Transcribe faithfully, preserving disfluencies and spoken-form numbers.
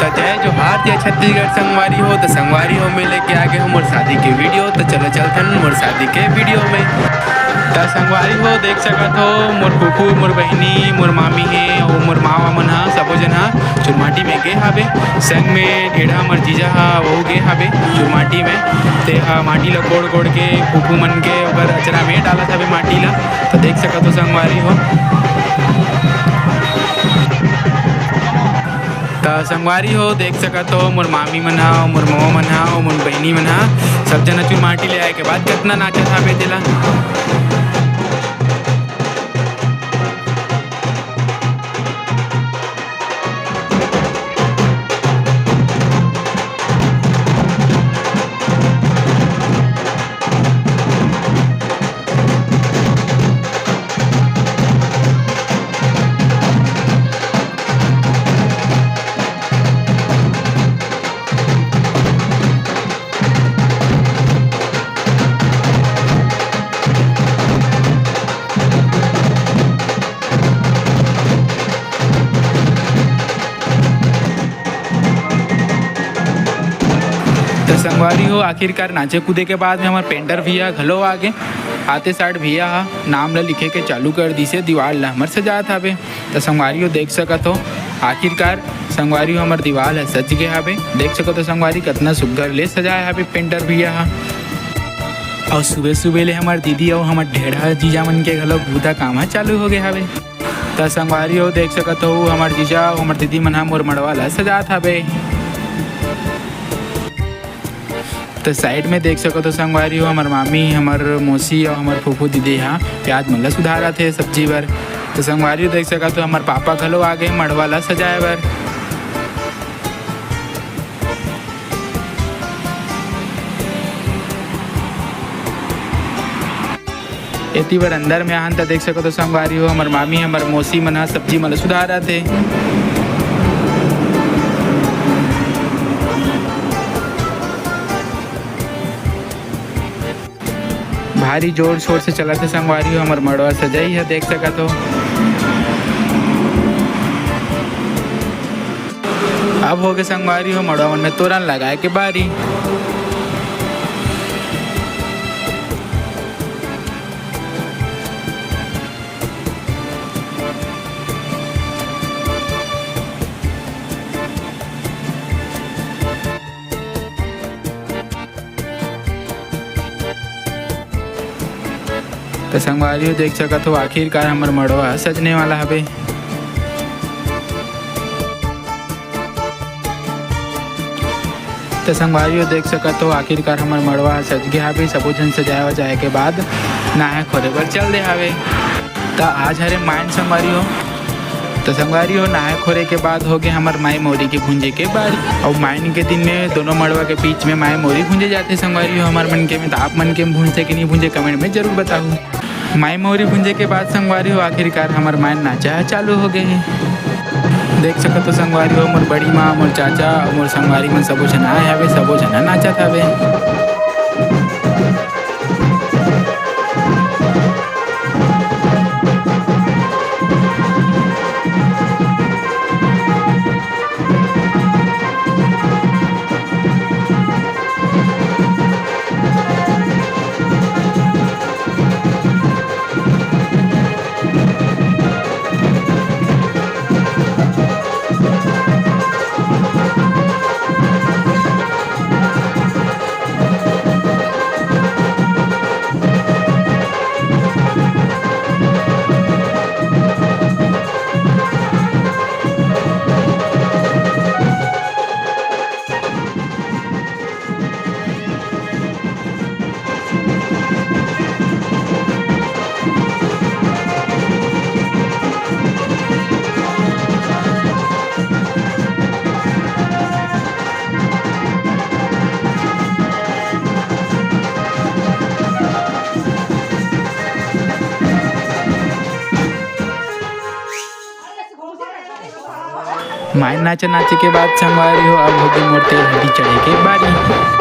त जय जोहार, जय छत्तीसगढ़ संगवारी हो। त संगवारी हो, मैं लेके आ गे हों मोर शादी के video। त चलो चलथन मोर शादी के video में। त संगवारी हो, देख सकत हो मोर फूफू, मोर बहिनी, मोर मामी हे अउ मोर मामा मन ह, सबो झन ह चुरमाटी में गे हाबे। संग में ढेढ़ा मोर जीजा ह, वो गे हाबे चुरमाटी में। ते ह माटी ल कोड़ कोड़ के फूफू मन के ओकर अचरा में डालत हाबे माटी ल। त देख सकत हो संगवारी हो। त संगवारी हो, देख सकत हो मोर मामी मन ह, मोर मवा मन ह, मोर बहिनी मन ह, सब झन चुरमाटी ले आए के बाद कतना नाचत हाबे तेला। त संगवारी हो, आखिरकार नाचे कूदे के बाद में हमर painter भैया घलो आ गे। आते साठ भैया ह नाम ल लिखे के चालू कर दिसे, दीवार ल हमर सजात हाबे। त संगवारी हो, देख सकत हो, आखिरकार संगवारी हो, हमर दीवार ह सज गे हाबे। देख सकत हो संगवारी, कतना सुग्घर ले सजाए हाबे painter भैया ह। अउ सुबह सुबह ले हमर दीदी अउ हमर ढेढ़ा जीजा मन के घलो बूता काम ह चालू हो गे हाबे। त संगवारी हो, देख सकत हो, हमर जीजा अउ हमर दीदी मन ह मोर मड़वा ल सजात हाबे। त side में देख सकत हो संगवारी हो, हमर मामी, हमर मौसी अउ हमर फूफू दीदी ह प्याज मन ल सुधारत हे सब्जी बर। त संगवारी हो, देख सकत हो, हमर पापा घलो आ गे मड़वा ल सजाए बर। एती बर अंदर में आहन त देख सकत हो संगवारी हो, हमर मामी, हमर मौसी मन ह सब्जी मन ल सुधारत हे। भारी जोर शोर से चलत हे संगवारी हो, हमर मड़वा सजई ह देख सकत हो। अब होगे संगवारी हो, मड़वा मन में तोरन लगाए के बारी। त संगवारी हो, देख सकत हो, आखिरकार हमर मड़वा सजने वाला हवे। त संगवारी हो, देख सकत हो, आखिरकार हमर मड़वा सज गे हावे। सबो झन सजाए वजाए के बाद नहाए खोरे बर चल दे हावे। त आज हरे मायन संगवारी हो। त संगवारी हो, नहाए खोरे के बाद होगे हमर माई मौरी के भूंजे के बारी। अउ मायन के दिन में दोनों मड़वा के बीच में माई मौरी भूंजे जाथे संगवारी हो, हमर मन के में। त आप मन के भूंजथे कि नहीं भूंजे, comment में जरूर बताहू। माई मौरी भूंजे के बाद संगवारी हो, आखिरकार हमर मायन नाचा ह चालू हो गए हे। देख सकत हो संगवारी हो, मोर बड़ी माँ, मोर चाचा अउ मोर संगवारी मन सबो झन आए हवे, सबो झन ह नाचत हवे। मायन नाचा नाचे के बाद संगवारी हो, अब होगे मोर तेल हल्दी चढ़े के बारी।